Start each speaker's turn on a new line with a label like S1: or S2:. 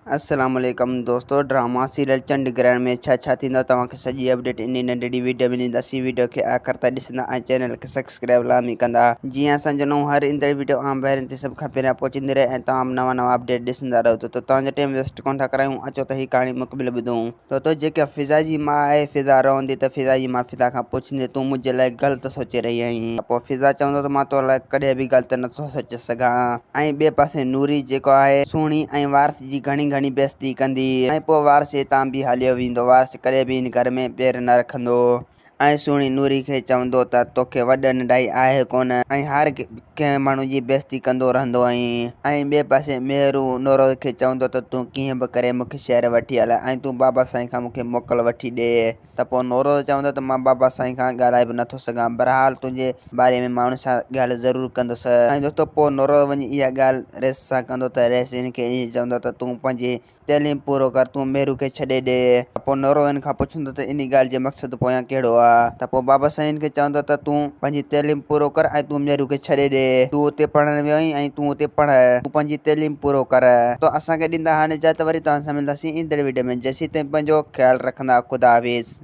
S1: السلام عليڪم دوستو ڊراما سيريل چنڊ گرهڻ ۾ ڇا ڇا ٿيندو توهان کي سڄي اپڊيٽ انهي ننڍڙي ويڊيو ۾ ڏينداسين ويڊيو کي آخر تائين ڏسندا ۽ چينل کي سبسڪرائب لازمي ڪندا جيئن اسان جو نئون هر ايندڙ ويڊيو عام ڀائرن تي سڀ کان پهريان پهچندي رهي ۽ توهان به نوان نوان اپڊيٽ ڏسندا رهو ته توهان جو ٽيم ويسٽ ڪونه ٿا ڪرايون اچو ته هي ڪهاڻي مڪمل ٻڌون. ته جيڪا فضا جي ماء آهي، فضا روئندي ته فضا جي ماء فضا کان پڇندي تون منهنجي لاء غلط سوچي رهي آهين؟ ته پوء فضا چوندو ته مان تو لاء ڪڏهن به غلط نه ٿو سوچي سگهان. ۽ ٻئي پاسي نوري جيڪو آهي سهڻي ۽ وارث جي گهڻي گهڻي بيعزتي ڪندي ۽ پوء وارث هتان به هليو ويندو، وارث ڪڏهن به هن گهر ۾ پير نه رکندو. ۽ سهڻي نوري کي چوندو ته توکي وڏ ننڍائي آهي ڪونه ۽ هر ڪنهن ماڻهو جي بيعزتي ڪندو رهندو آهين. ۽ ٻئي پاسي مهرو نوروز کي چوندو ته تون ڪيئن به ڪري مون کي شهر وٺي هل ۽ تون بابا سائين کان مون کي موڪل وٺي ڏي ته پوء نوروز چوندو ته مان بابا سائين کان ڳالهائي به نٿو سگهان بهرحال تنهنجي باري ۾ مان ان سان ڳالهه ضرور ڪندس. ۽ دوستو پوء نوروز وڃي اها ڳالهه رئيس سان ڪندو ته رئيس هن کي ائين چوندو ته تون پنهنجي تعليم پورو ڪر، تون ميرو کي ڇڏي ڏي. ته پوء نورو هن کان پڇندو ته انهي ڳالهه جي مقصد پويان ڪهڙو آ؟ ته پوء بابا سائين هن کي چوندو ته تون پنهنجي تعليم پورو ڪر ۽ تون ميرو کي ڇڏي ڏي. تون اتي پڙهڻ ويو آهين ۽ تون اتي پڙهه. تون پنهنجي تعليم پورو ڪر. ته اسان کي ڏيندا هاڻ اجازت وري توهان سان ملنداسين ايندڙ وڊيو ۾ جيسين تائين پنهنجو خيال رکندا خدا حافظ.